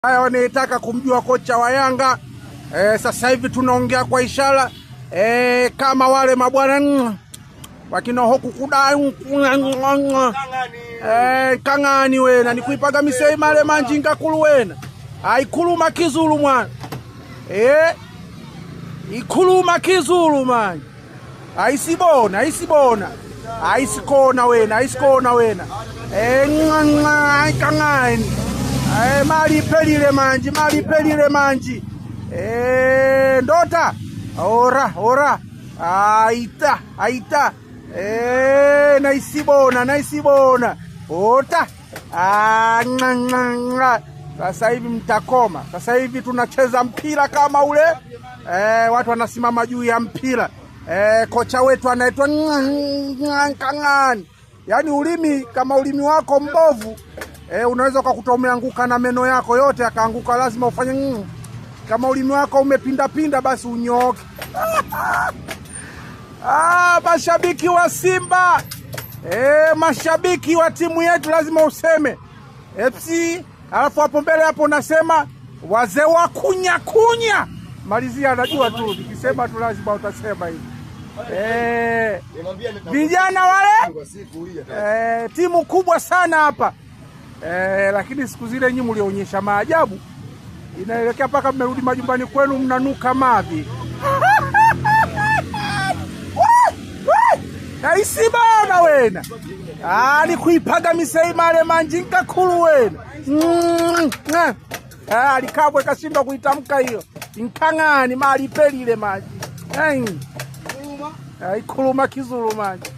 Haya, wanayetaka kumjua kocha wa Yanga sasa hivi tunaongea kwa ishara kama wale mabwana wakina hoku kudai kang'ani wena nikuipaga misei male manjinga kulu wena aikuluma kizulu mwana ikuluma kizulu manje aisibona aisibona aisikona wena aisikona wena kang'ani malipelile manji malipelile manji ndota ora ora aita aita naisibona naisibona ota. Sasa hivi mtakoma. Sasa hivi tunacheza mpira kama ule watu wanasimama juu ya mpira kocha wetu anaitwa Kang'ani. Yaani ulimi kama ulimi wako mbovu unaweza ukakuta umeanguka na meno yako yote yakaanguka, lazima ufanye Kama ulimi wako umepindapinda basi unyooke. Ah, mashabiki wa Simba mashabiki wa timu yetu lazima useme FC, alafu hapo mbele hapo unasema wazee wa kunya kunya. Malizia, anajua tu nikisema tu lazima utasema hivi. Vijana wale timu kubwa sana hapa lakini siku zile nyinyi mlionyesha maajabu, inaelekea mpaka mmerudi majumbani kwenu mnanuka mavi. Naisibana wena ali kuipaga misei male manjinka kulu wena alikabwe kashindwa kuitamka hiyo nkang'ani mali pelile maji ikuluma kizulu maji.